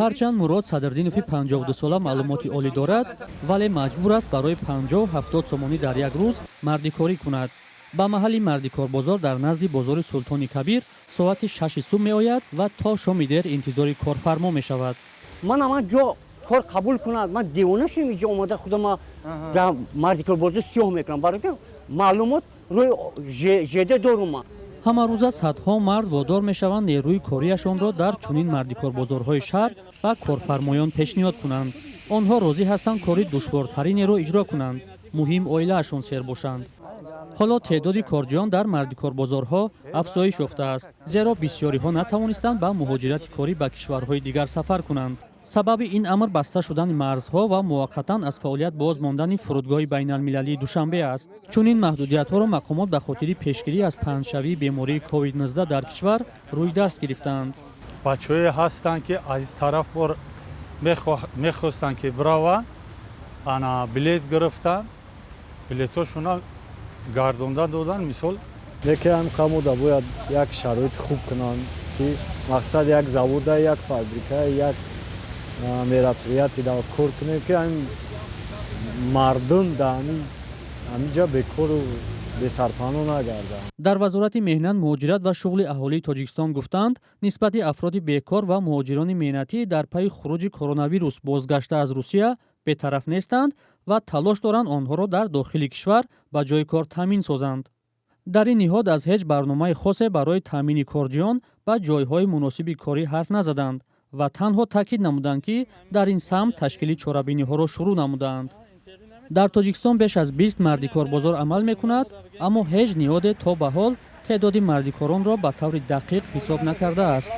Ҳарчанд Мурод Садрдинови 52сола маълумоти олӣ дорад, вале маҷбур аст барои 50-70 сомонӣ дар як рӯз мардикорӣ кунад. Ба маҳалли мардикорбозор дар назди бозори Султони Кабир соати 6-и субҳ меояд ва то шоми дер интизори корфармо мешавад. Ман ҷо кор қабул кунад, ман девона шудем. Инҷо омада худама дар мардикорбозор сиёҳ мекунам, барои ки маълумот рӯи ЖД дорум ман. Ҳамарӯза садҳо мард водор мешаванд нерӯи кориашонро дар чунин мардикорбозорҳои шаҳр ба корфармоён пешниҳод кунанд. Онҳо розӣ ҳастанд кори душвортаринеро иҷро кунанд, муҳим оилаашон сер бошанд. Ҳоло теъдоди корҷиён дар мардикорбозорҳо афзоиш ёфтааст, зеро бисёриҳо натавонистанд ба муҳоҷирати корӣ ба кишварҳои дигар сафар кунанд. Сабаби ин амр баста шудани марзҳо ва муваққатан аз фаъолият боз мондани фурудгоҳи байналмилалии Душанбе аст. Чунин маҳдудиятҳоро мақомот ба хотири пешгирӣ аз паҳншавии бемории COVID-19 дар кишвар рӯи даст гирифтаанд. Бачаҳое ҳастанд, ки аз ин тараф бор мехостанд, ки бираванд, ана билет гирифтанд, билетошона гардонда доданд, мисол. Лекин ҳам камода бояд як шароити хуб кунанд, ки мақсад як завода, як фабрика, як мероприятие да кор кунем, ки ҳамин мардум да ҳаминҷа бекору бесарпаноҳ нагарданд. Дар Вазорати меҳнат, муҳоҷират ва шуғли аҳолии Тоҷикистон гуфтанд, нисбати афроди бекор ва муҳоҷирони меҳнатӣ дар пайи хуруҷи коронавирус бозгашта аз Русия бетараф нестанд ва талош доранд онҳоро дар дохили кишвар ба ҷои кор таъмин созанд. Дар ин ниҳод аз ҳеҷ барномаи хосе барои таъмини корҷиён ба ҷойҳои муносиби корӣ ҳарф назаданд ва танҳо таъкид намуданд, ки дар ин самт ташкили чорабиниҳоро шурӯъ намудаанд. Дар Тоҷикистон беш аз 20 мардикорбозор амал мекунад, аммо ҳеҷ ниҳоде то ба ҳол теъдоди мардикоронро ба таври дақиқ ҳисоб накардааст.